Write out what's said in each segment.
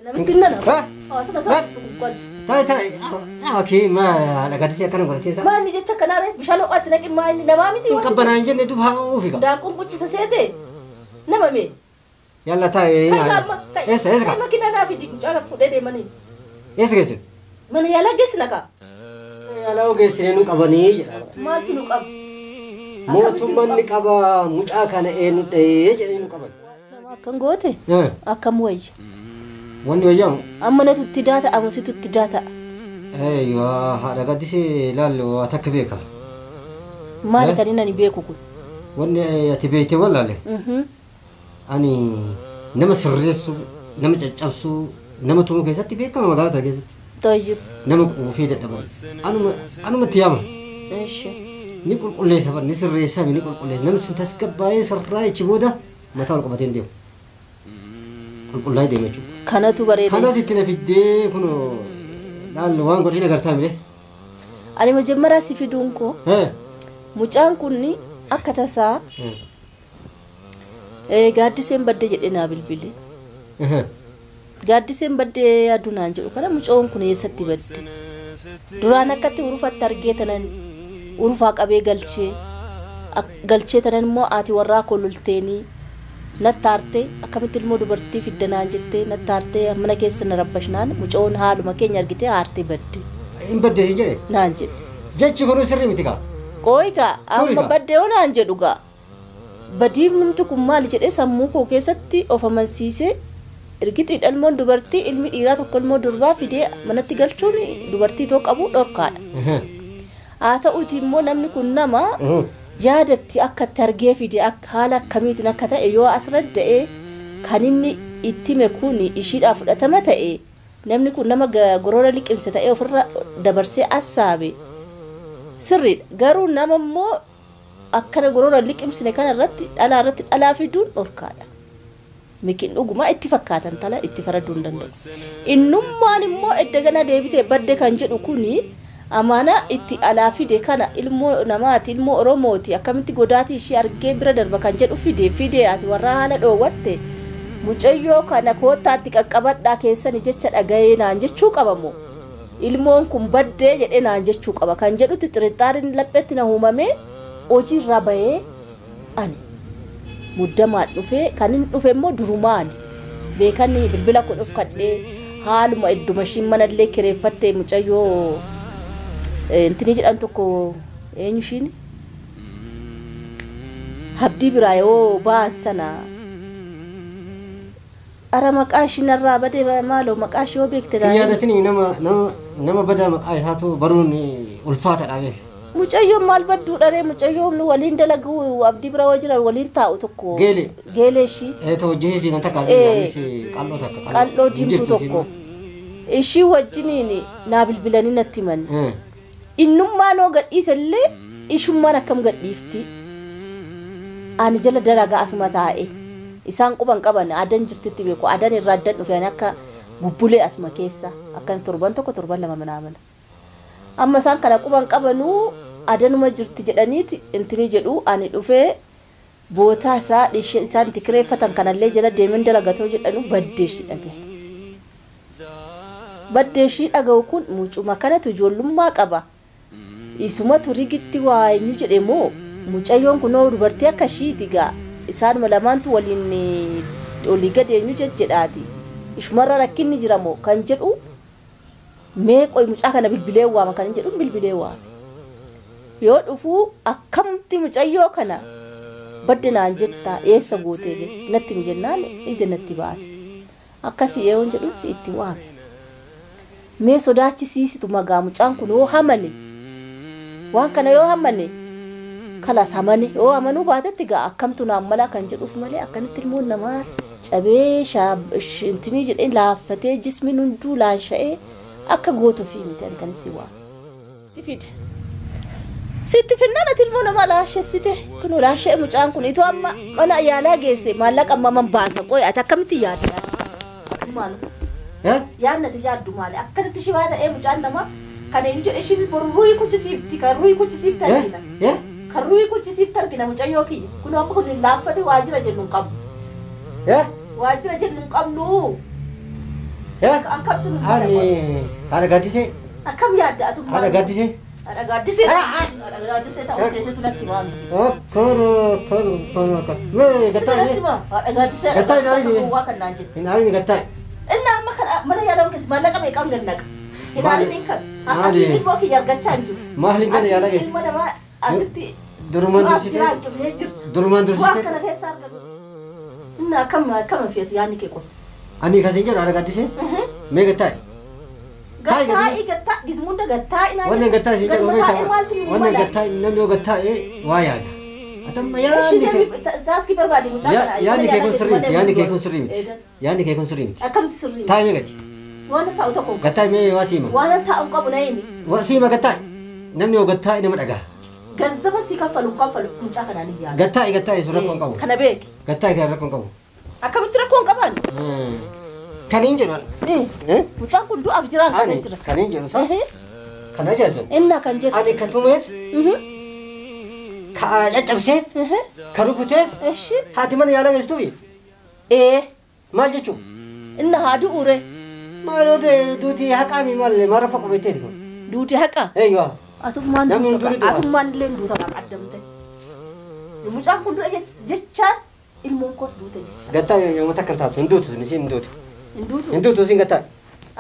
Namitti nana. Hawaasa taasisu guggoon. Taa'e taa'e. Okii maa haadha gaddisee akkana godhatee isaa. Maalli jecha kanaare bishaan ho'aatti naqi maalli namaa miti. Hin qabbanaa hin jenne duuba haa oofi. Daanquun quccisa seete nama mee. Yalla taa'e. Eessa eessa kaa? Makiinaa naa fidi mucaa fuudhee deemanii. Eessa geessine? Mana yaalaa geessina kaa. Yaalaa geessine nu qabanii jedha. Maaltu nu qaba? Mootummaan ni qaba mucaa kana eenyu dhahee jedhanii nu qaban. Nama akkam goote? Akkam wayya? Wanni wayyamu? Amma natu itti daata'a amma situ itti daata'a. Eeyyoo haadha gaddisee ilaallu waa takka beeka. Maali kan inni ani beeku kun? Wanni ati beekte wallaale? Ani nama sirreessu, nama caccabsu, nama tumuu keessatti beekama magaalaa tana keessatti. Tayyib. Nama quufee dadhaban. Anumatti yaama. Eeshi. Ni qulqulleessa ni sirreessa ni qulqulleessa namni sun tasgabbaa'ee sirraa ichi booda mataa ol qabatee deema. Qulqullaa'ee deema jechuudha. Kanatu bareeda. Kanas itti na fiddee kun laallu waan godhee agartaa mire. Ani majammaraa si fiduun koo. Mucaan kun akka tasaa gaaddiseen baddee jedhee naa bilbile. Gaaddiseen baddee aduu naan jedhu kana mucaan kun eessatti badde? Duraan akkatti urufatti argee tanan urufaa qabee galchee tanan immoo ati warraa koo lolteenii nattaarte akkamitti ilmoo dubartii fiddanaan jettee nattaarte mana keessa na rabbashnaan mucaan haaluma keenya argitee aartee badde. Hin badde jedhe? Naan jedhe. Jechi kun sirrii miti kaa? Qooyi kaa amma baddee hoo naan jedhu gaa. Badiifnumti kun maali jedhee sammuu koo keessatti of amansiisee ergiti ilmoon dubartii ilmi dhiiraa tokko ilmoo durbaa fidee manatti galchuun dubartii too qabu dhorkaadha. Haa ta'uuti immoo namni kun nama yaadatti akka itti argee fide akka haala akkamiitiin akka ta'e yoo as radda'e kan inni itti hime kun ishiidhaaf fudhatama ta'e namni kun nama goroora liqimse ta'e ofirra dabarsee assaabe sirriidha. Garuu nama immoo akkana goroora liqimsine kana irratti dhalaa irratti dhalaa fiduun dhorkaadha. Mikin dhugumaa itti fakkaatan tala itti faraduu hin danda'u. Innummaan immoo edda gana deebitee badde kan jedhu kuni amaana itti alaa fide kana ilmoo namaati ilmoo Oromooti akkamitti godaatii ishee argee bira darba kan jedhu fide ati warra haala dhoowwatte mucayyoo kana koottaatti qaqqabadhaa keessani jecha dhaga'ee naan jechuu qabamoo ilmoon kun baddee jedhee naan jechuu qaba kan jedhutti xirixaariin lapheetti na uumamee hojiirra bahee ani muddamaan dhufee kan inni dhufe immoo durumaan beekan bilbila kun of kadhee haaluma idduma ishiin manallee kireeffattee mucayyoo intini jedhan tokko eenyu ishiin Habdii biraa yoo ba'an sana ara maqaa ishiin irraa badee maaloo maqaa ishee yoo beekte Hin yaadatini nama badaa maqaa isaatu baruun ulfaataadha beek. Mucayyoon maal badduu dharee mucayyoon waliin dalagu abdii biraa yoo jiran waliin taa'u tokko. Geelee. Geelee ishii. Ta'u hojii fi kan takka arginu qal'oo takka. Qal'oo diimtuu tokko. Ishii wajjiniin naa bilbilanii natti himan. Innummaan hoo gadhiise illee ishummaan akkam gadhiifti. Ani jala dalagaa asuma taa'e. Isaan quban qaban adan jirtitti beeku adan irraa addan dhufe ani akka bubbulee asuma keessa akkan torban tokko torban lama manaa mana. Amma isaan kana quban qabanuu adanuma jirti jedhaniiti intini jedhu ani dhufee bootaa isaa isheen isaan itti kireeffatan kanallee jala deemeen dalagatoo jedhanu baddee ishii dhagaye. Baddee ishii dhaga'u kun mucuma kanatu ijoollummaa qaba. Isumatu rigitti waa eenyu jedhe moo mucayyoon kunoo dubartii akka ishiiti gaa isaanuma lamaantu waliin olii gad eenyu jedhaati. Ishumarra rakkinni jira moo kan jedhu mee qoy mucaa kana bilbilee waama kan jedhu bilbilee waame. Yoo dhufuu akkamti mucayyoo kana badde naan jettaa eessa gootee natti mi jennaan ija natti baase. Akkasii yeroon jedhus itti waame. Mee sodaachisiisitu magaa mucaan kun yoo hamane waan kana yoo hamane kalaas hamane yoo hamanuu baatetti gaa akkamtu naan mala kan jedhuuf malee akkanitti ilmoon namaa cabee intinii jedhee laaffatee jismiin hunduu laansha'ee akka gootuuf miti ani kan si waame. Itti fide. Sitti finnaan ati ilmoo namaa laashessite kun laashee mucaan kun itoo amma mana yaalaa geesse maallaqa amma man baasa qoy ati akkamitti yaadda? Maal? Yaadna ati yaaddu maali? Akkanatti shibaa ta'ee mucaan namaa kan eenyu jedhe ishiin boru ruuyi kuchisiifti kan ruuyi kuchisiifti argina. Kan ruuyi kuchisiifti argina mucayyoo kiyya. Kun amma kun laaffate waajjira jennu hin qabnu. Waajjira jennu hin qabnu. Akkamtu nu mala? Ani haadha gaaddisee. Akkam yaadda atummaa? Haadha gaaddisee. Haadha gaaddisee. Haadha gaaddisee ta'uu keessatti natti himaa miti. Kono kono kono kono. Mee gattaa Natti himaa. Haadha gaaddisee. Gattaa hin aarini. Gowwaa kan naan jettu. Hin aarini gattaa. Inni amma kana mana yaalaa keessa maallaqa meeqaan gad naqa? Hin aarini kan. Maali? Asiin ilmoo kiyya argachaa hin jiru. Maali mana yaalaa Asiin keessa? ilma namaa asitti Durumaan du'aaf dursitee. jira argamee jira. Durumaan Du'a dursitee. akkana keessa argamu. Inni akkam akkam feetu yaadni kee kun? Ani kasin jedhu haadha gaaddisee. Mee gattaa. Taa'i Gattaa'i gattaa gizmunda gattaa'i naa Wannan gattaa isin jedhu Galma taa'ee maaltu nu Wannan mala? gattaa namni yoo gattaa waa yaada. Atamma yaadni Ishii kee deemi taaskii barbaade mucaa kana. yaadni kee kun sirrii miti. Yaadni kee kun sirrii miti. Yaadni kee kun sirrii miti. Akkamitti sirrii miti? Taa'i mee gati. Waan taa'u tokko Gattaa mee waa siima. waan taa'u qabu na himi. Waa siima gattaa. Namni yoo gattaa nama dhagaa. Ganzaba si kaffalu hin kaffalu mucaa kanaan hin yaadu. Gattaa gattaa sun rakkoo hin qabu. Kana beeki. Gattaa kan rakkoo hin qabu. Akkamitti rakkoo hin qabaanne? Kan hin jedhu. Mucaan kun du'aaf jiraan kana Ani jira. kan hin jedhu sa. Kana jedhu. Innaa kan jettu. Ani kan tumeef ka caccabseef ka rukuteef Eshi. haati mana yaalaa geessituufi Ee. maal jechuun? Inna haa du'uure. Maaloo duuti haqaami maal maal rakkoo qabeetteeti kun? Duuti haqa. Eeyyoo. Atummaan Namni duuta hunduu ni du'a. atummaan illee duuta qaddamte. Mucaan kun du'a jechaan ilmoon koos duute jecha. Gattaa yooma takka taatu hin duutu isiin hin duutu. Hin duutu. Hin duutu isiin gattaa.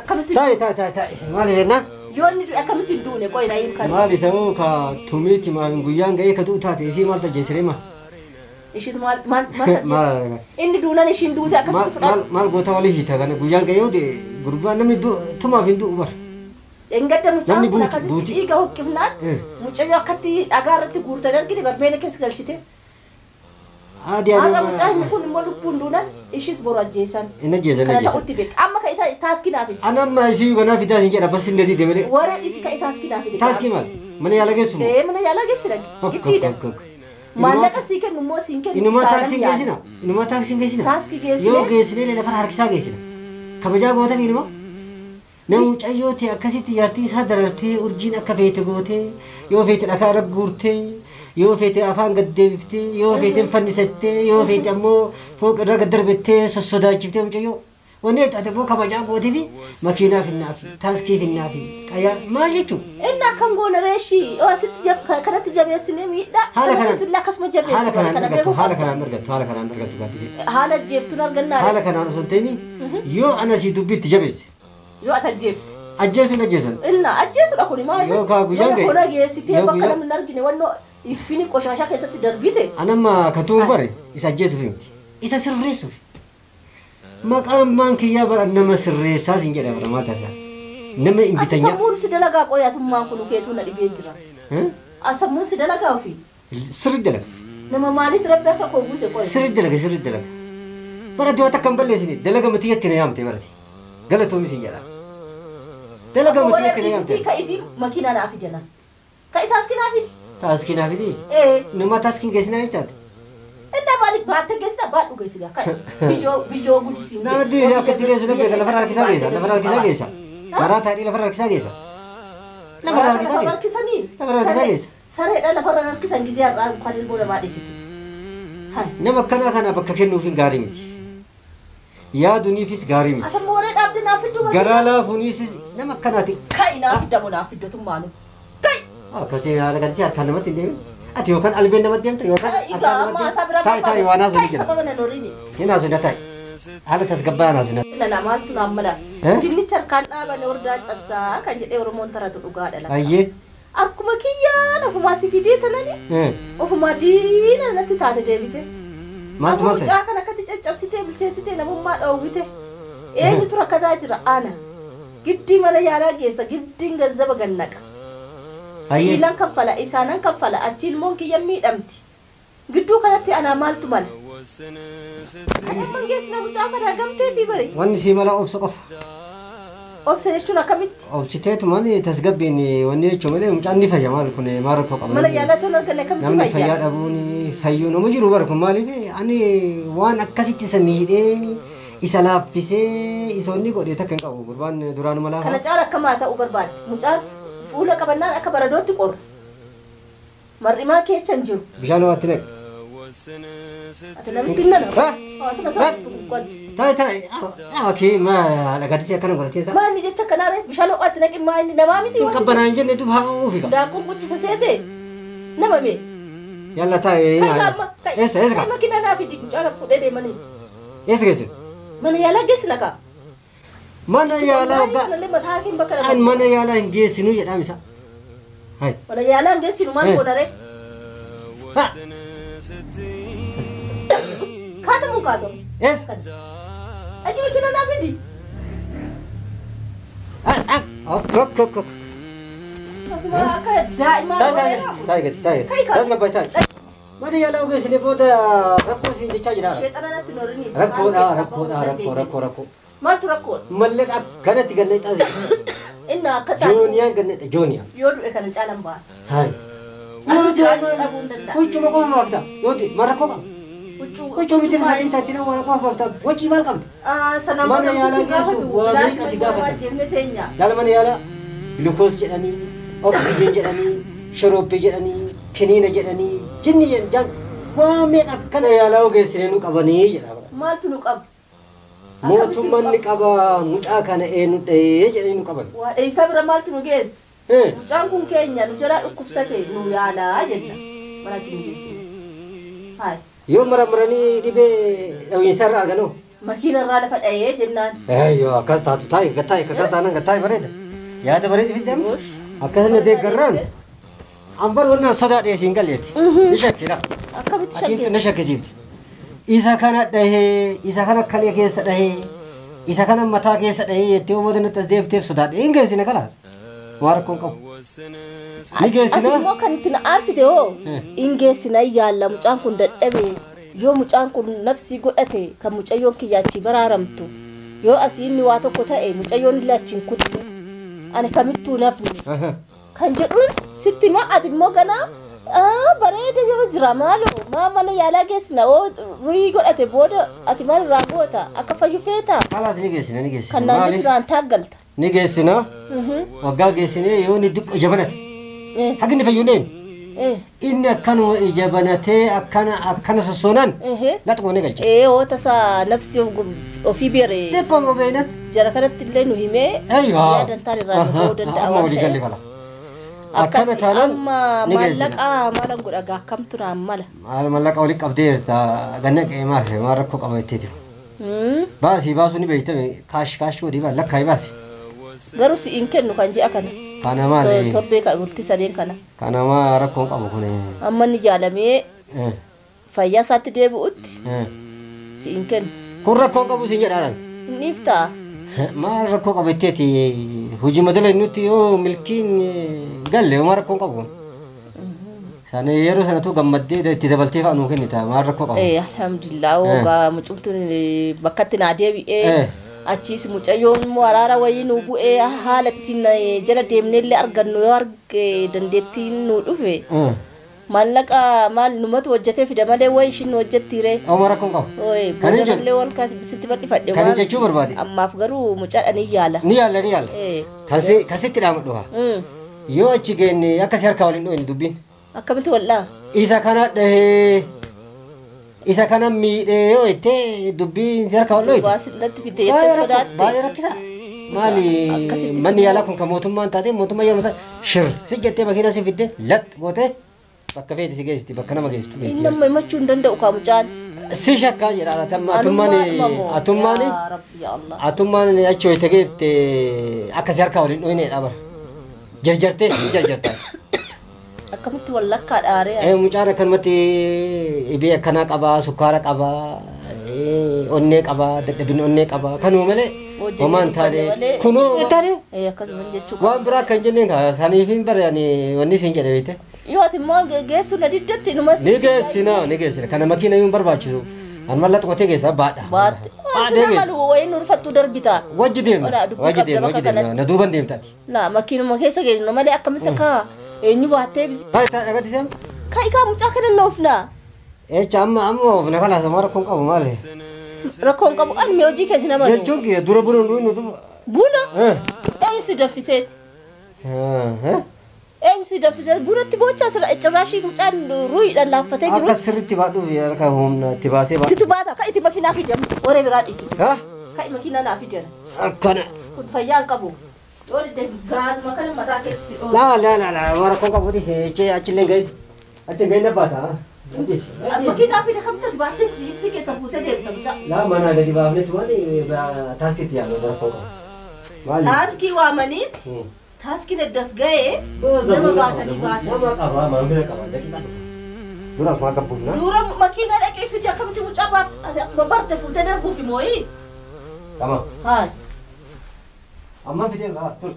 Akkamitti Taa'i taa'i taa'i taa'i maali jennaan? yoo inni du'e akkamitti hin duune qoyi na himu Maal isa hoo ka tumiiti maal guyyaan ga'ee ka du'u taate isii maaltu ajjeesiree maa? Ishiitu maal maal maal ajjeese? Inni duunan ishiin duute akkasitti fudhatu. Maal goota walii hiita kana guyyaan ga'ee yoo gurbaan namni tumaaf hin du'u bara. Engadda mucaan Namni kun buuti, akkasitti buuti. dhiiga hoqqifnaan mucayyoo akkatti dhagaa irratti guurtanii argite barmeela keessa galchite. Adii Har'a mucaan adii. kun immoo lubbuun duunan ishiis boru ajjeesan. Inni ajjeesan Kana ajjeesan. ta'utti beeka. Amma ka taaskii naaf fidi. Ana amma isii kanaa fidaa isin jedha bas inni deemee. Warra dhisi ka taaskii naaf fidi. Taaskii maal? Mana yaala geessu moo? Ee mana yaalaa geessi dhaqi. Giddiidha. Maallaqa sii kennu immoo siin kennu. Inumaa isaanan taaksiin yaala. geessina. Inumaa taaksiin geessina. Taaskii geessine. Yoo geessine lafa harkisaa geessina. Kabajaa goota fi inuma. Nama mucayyoo ta'e akkasitti jaartii isaa darartee urjiin akka feete gootee yoo feete dhakaa irra guurtee yoo feete afaan gad deebiftee yoo feete fannisattee yoo feete ammoo fooq irra gad darbittee sossodaachiftee mucayyoo. Wanni ati ammoo kabajaa gootee fi makiinaa finnaa fi taaskii finnaa fi xayyaa maal jechuun? Inni akkam goona reeshii yoo asitti kanatti jabeessinee miidhaa. Haala kanaan Sanatti akkasuma jabeessu haala kanaan kana argattu beekuu haala qabda. kanaan argattu haala kanaan argattu gaaddisee. Haala jeeftuun argannaa Haala kanaan osoo hin ta'in yoo ana sii dubbiitti jabeesse yoo ati ajjeefte. ajjeesuun ajjeesan. Inna ajjeesudha kuni maal? Yoo kaa guyyaan ga'e. Hona geessitee Yoo bakka guyyaan- namni hin argine wannoo iffini qoshaashaa keessatti darbite. Anamma kan tuun bare isa ajjeesuuf miti. Isa sirreessuuf. Maqaan maan kiyyaa bara nama sirreessaa siin jedha bara maal taasisaa. Nama hin Ati bitanyaa. sammuun si dalagaa qoyaatummaan kun keetuu na dhibee jira. Sammuun si dalagaa ofii. Sirri dalaga. Nama maaliif rabbi harka koo buuse qoya? Sirri dalaga sirri dalaga. Bara du'a takka hin balleessine dalaga matiyyatti na yaamte barati. Galatoomi siin jedha. Dalaga Warra matiyyatti na yaamte. dhiistii ka'itii makiinaa naa fidi jennaan. Ka'i taaskii naa fidi. Taaskii naa fidi. Ee. Nama taaskiin geessinaa jechaati. Inni maaliif baattee geessina baadhu geessina ka'i. Biyyoo biyyoo guddisiin. Naaddi akkatti geessu namni beeka lafarra harkisaa geessa lafarra harkisaa geessa. Maraa taadhii lafarra harkisaa geessa. Lafarra harkisaa geessa. Harkisanii. Lafarra harkisaa geessa. Sareedha lafarra harkisan gizee har'aa kan ilmoo namaa dhiisite. Hai. Nama akkanaa kana bakka kennuufin gaarii miti. Yaaduuniifis gaarii miti. Asammoo waree dhaabde naaf fiddu makiinaa. Garaa laafuuniifis nama akkanaati. Ka'i naaf fiddamu naaf fiddotummaanu. Ka'i. Akkasii haala kanatti harkaan namatti hin deemin. Ati yookaan albeen namatti deemta yookaan Ka'i harkaan egaa namatti amma isaa biraa deemta. Taa'i taa'i waan haasoo ni Ka'i jira. sababa nan horiini. Hin haasoo na taa'i. Haala tasgabbaa'aan haasoo na. Nana maaltu naan mala. Eh? Dinnicha harkaan dhaabane hordaa cabsaa kan jedhee Oromoon taratu dhugaadha lakka. Ayyee. Akkuma kiyyaan ofumaa si fidee tanani ofumaa diina natti taate deebite. Maaltu maal ta'e? Mucaa kan akkatti caccabsitee bilcheessitee namummaa dhoowwite. Eenyutu rakkataa jira ana. Giddii mana yaalaa geessa giddiin gazzaba gannaqa. Ayyee. Siilan kaffala isaanan kaffala achi ilmoon kiyya miidhamti. Gidduu kanatti anaa maaltu mala? Ani amma geessina mucaa kana gamtee fi bari. Wanni sii mala obsa qofa. Obsa jechuun akkamitti? Obsiteetumaan tasgabbiin wanni jechuun malee mucaan ni fayya maal kun maal rakkoo qaba. Mana yaalaa tola arganne akkamitti Namni fayyaa fayyaa? dhabuun fayyuu nama jiru bara kun maaliif ani waan akkasitti isa miidhee isa laaffisee isa wanni godhe takka hin qabu gurbaan duraanuma Kana laafa. caala akkamaa ta'uu barbaadde? Mucaan fuula qabannaan akka baradootti qorra. Mar'imaa keessa hin jiru. Bishaan waatti naqe. Ati namitti hin nana. Ha? Hawaasa mataa gurguddaa. Taa'e taa'e. Okii maal agarsiisa akkana godhatee isaa. Maal jecha kanaare bishaan ho'aatti naqi maa inni namaa miti. Hin qabbanaa hin jenne duuba haa uufi qaba. Daakkuun quncisa seete nama mee. Yalla taa'e. Eessa eessa qaba? Makiinaa naa fidi mucaa fuudhee deemanii. Eessa geessinu? Mana yaalaa geessina kaa. Mana yaalaa waggaa. An mana yaalaa hin geessinu jedhaam isa. Mana yaalaa hin geessinu maal goona ree? Kaatamu kaatamu. Eessa? Aji makiinaa naa fidi. Ok ok ok. Asuma akka daa'imaa. Taa'e taa'e gadi taa'e. Tasgabbaa'e taa'e. Mana yaalaa geessine booda rakkoo siin jechaa jira. Rakkoodha rakkoodha rakkoo rakkoo rakkoo. Maaltu rakkoodha? Mallaqa akkanatti gannee xaasise. Inni akka taatu. Jooniyaan gannee jooniyaa. Yoo du'e kana caalan baasa. Hayi. Huccuma qofa baafta. Yoo ta'e maal rakkoo qaba? Huccuu miti sadii taatti nama waan qofa baafta. Wacii maal qabda? Sanaan Mana yaalaa geessu waa meeqa si gaafata? Yaala mana yaalaa glukoos jedhanii, oksijiin jedhanii, shorooppii jedhanii, kiniina jedhanii, jinni jedhan waa meeqa akkana yaalaa geessine nu qabanii jedha. Maaltu nu qaba? Mootummaan ni qaba mucaa kana eenyu dhahee jedhanii nu qaban. Waa dheessaa bira maaltu nu geesse? Mucaan kun keenya nu jalaa dhukkubsate nu yaalaa jenna. Mana keenya geessine. Hayi. Yoo maramaranii dhibee dhawiinsa irraa arganoo? Makiina irraa lafa dhahee jennaan. Eeyyoo akkas taatu taa'i gattaa'i akkas taanaan gattaa'i bareeda. Yaada bareeda fidee akkas na deeggarraan. Ambar wannan sodaa dheesiin galleeti. Ni shakkila. Akkamitti shakkila? Achitti na shakkisiifte. Isa kana dhahee, isa kana kalee keessa dhahee, isa kana mataa keessa dhahee jettee uummata natti as deebiteef sodaadhe. Hin geessine kalaas. Waa rakkoon qabu. Ni geessina. Ati immoo kan itti na aarsite hoo hin geessina yaalla mucaan kun dadhabe yoo mucaan kun nafsii godhate kan mucayyoon kiyyaachii baraaramtu yoo asii inni waa tokko ta'e mucayyoon illee achiin kutte ani kamittuu nafni kan jedhuun sitti maa ati immoo ganaa bareeda yeroo jira maaloo maa mana yaalaa geessina oo ruhii godhate booda ati maal irraa goota akka fayyu feeta. Kalaas ni geessina ni geessina. Kan naan jettu naan taaggalta. Ni geessina. Waggaa geessinee yoo inni diqqoo jabanate. Haqni inni fayyu deemu. Inni akkanuma ijabanatee akkana akkana sossoonaan laxuma ni galcha. Hoo tasaa nafsi ofii beere. Xiqqoo moo beeynan. Jara kanatti illee nu himee. Yaadan taan irraa nu ba'uu danda'a Amma walii galle kala. Akkana taanaan ni geessina. Maallaqa maalan godha gaa akkamtu naan mala. Maal maallaqa walii qabdee jirta ganna qe'ee maal maal rakkoo qaba jetteeti. Baasii baasuu ni beektame kaash kaash godhii baal lakkaa'ee baasi. Garuu si'iin kennu kan ji'a kana. Kana maali? Torbee kan bultii sadeen kana. Kana maa rakkoon qabu kun. Amma inni jaalamee fayyaa isaatti deebi'utti si'iin kennu. Kun rakkoon qabu siin jedhaan. Inni iftaa. Maal rakkoo qaba jetteeti hojii madala nuti yoo milkiin galle maal rakkoon qabu. Sana yeroo sanatu gammaddee itti dabaltee fa'a nuu kennita maal rakkoo qabu. Alhamdulillah ogaa mucumtuun bakkatti naa deebi'ee. Achiis mucayyoon immoo araara wayii nu bu'ee haala ittiin jala deemnee illee argannu yoo arge dandeettiin nu dhufe maallaqa maal numatu hojjetee fida malee wayi ishiin nu hojjettiire. Oma rakkoon qabu. Kan hin jedhu wal sitti bal'ifadhe. Kan hin jechuu barbaade. Ammaaf garuu mucaadha ni yaala. Ni yaala ni yaala. Kan sitti dhaamadhu haa. Yoo achi geenne akkasii harkaa waliin dho'ine dubbiin. Akkamitti wal'aa? Isa kana dhahee. Isa kana miidhee yoo jettee dubbiin si harkaa wal dho'ite. Waa natti fidde jettee sodaatte. Baay'ee rakkisa. Maali manni yaalaa kun kan mootummaan taate mootummaa yeroo isaa shir si jettee makiinaa si fidde lat gootee bakka feete si geessiti bakka nama geessitu beekti. Inni amma himachuu hin danda'u kaa mucaan. Si shakkaa jedha atummaan atummaan atummaan achi hoyte geette akka si harkaa waliin dho'ineedha bara. Jarjartee ni jarjartaa. Akkamitti wallakkaa dhaaree? Mucaan akkanumatti dhibee akkanaa qabaa, sukkaara qabaa, onnee qabaa, dadhabina onnee qabaa. Kanuma malee homaa hin taane kunoo taane akkasuma jechuu waan biraa akka hin jenneen kaa saniif hin bare ani wanni isin jedhe beekte. Yoo ati immoo geessuu na diddatti numas. Ni geessina ni geessina kana makiina yoo hin barbaachisu an mallaqa qotee geessa baadha. Baatte. Baadhee geessa. Malu wayiin urfattuu darbita. Wajji deemna wajji deemna wajji deemna na duuban deemtaati. Laa makiinuma keessa geessinu malee akkamitti akka eenyu baattee bisi. Baay'ee taa'ee agarsiisee. Kaa'ikaa mucaa kana na oofna. Echa amma amma oofna kalaas amma rakkoon qabu maali? Rakkoon qabu ani hojii keessa nama. Jechuun kiyya dura buna hin dhugnu. Buna? Eenyu si danfiseeti? Eenyu si danfisee bunatti boochaa cirraashii mucaan ruuyiidhaan laaffatee jiru. Akka sirriitti baadhuuf harka humna itti baasee baadhu. Situ baata ka'i itti makiinaa fidan waree biraa dhiisite. Ha? Ka'i makiinaa naa fidan. Akkana. Kun fayyaa hin qabu. Yoo didde gaasuma kana mataa keetti si dhoosa. Laa laa laa laa wara kon qabu dhiise jechee achillee gahin. Achi gahin na baata. Dhiise. Makiinaa fida kamta baattee ibsi keessa fuutee deemta mucaa. Laa manaa gadi baafnetu maali taaksiitti yaadnu wara kon qabu. Maali? Taaskii waamaniiti. Taaskiin eddas ga'ee nama baatanii baasan. Nama qaba maamila qaba daqiiqaa dhufa. Dura maa gabbuufna. Dura makiinaa dhaqee fidi akkamitti mucaa baafte akkuma barte fuutee darbuufi mooyi. Tamam. Haa. Amma fidee haa tur.